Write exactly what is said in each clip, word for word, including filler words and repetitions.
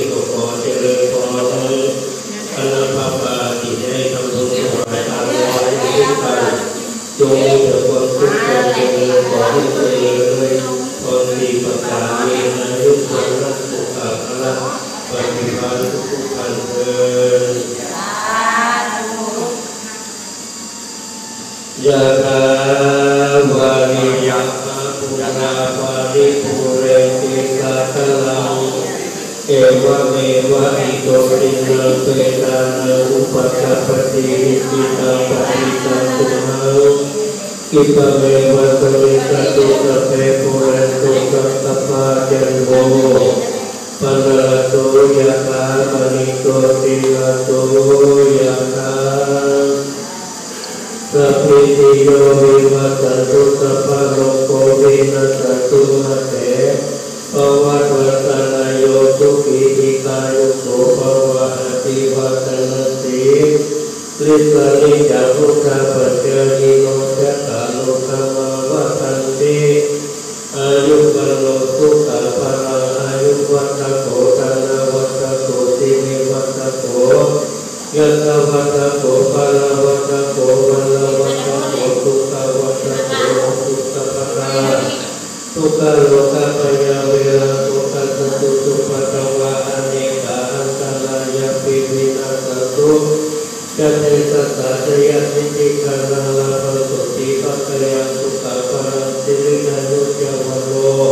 ก็ขอเจริญพรคณะพระปาฏิให้ทำบุญถวายทานไว้ทุกท่าน จงมีแต่ความสุขความเจริญ ขอให้เจริญด้วยพรสี่ประการ มีอายุ วัณณะ สุขะ พละ ปฏิภาณทุกๆท่านเทอญ Yathā vārivahā pūrā paripūrenti sāgaraṃ, evameva ito dinnaṃ petānaṃ upakappati. Icchitaṃ patthitaṃ tumhaṃ khippameva samijjhatu, sabbe pūrentu saṅkappā, cando paṇṇaraso yathā, maṇi jotiraso yathā. Sabbītiyo vivajjantu, sabbarogo vinassatu, mā te bhavatvantarāyo, sukhī dīghāyuko bhava. Abhivādanasīlissa niccaṃ vuḍḍhāpacāyino cattāro dhammā vaḍḍhanti: āyu vaṇṇo sukhaṃ balaṃ. Āyuvaḍḍhako dhanavaḍḍhako sirivaḍḍhako yasavaḍḍhako balavaḍḍhako vaṇṇavaḍḍhako sukhavaḍḍhako hotu sabbadā. Dukkharogabhayā verā sokā sattu cupaddavā, anekā antarāyāpi vinassantu ca tejasā. Jayasiddhi dhanaṃ lābhaṃ sotthi bhāgyaṃ sukhaṃ balaṃ, siri āyu ca vaṇṇo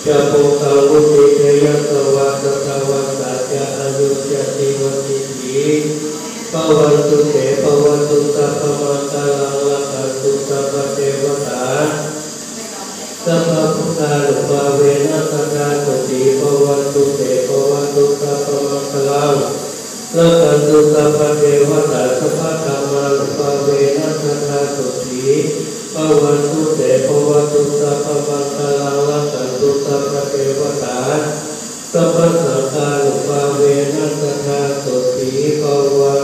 ca bhogaṃ vuḍḍhī ca yasavā, satavassā ca āyū ca jīvasiddhī bhavantu te. Bhavatu sabbamaṅgalaṃ, rakkhantu sabbadevatā, sabbabuddhānubhāvena sadā sotthī bhavantu te. Bhavatu sabbamaṅgalaṃ, rakkhantu sabbadevatā, sabbadhammānubhāvena sadā sotthī bhavantu te. Bhavatu sabbamaṅgalaṃ, rakkhantu sabbadevatā, sabbasaṅghānubhāvena sadā sotthī bhava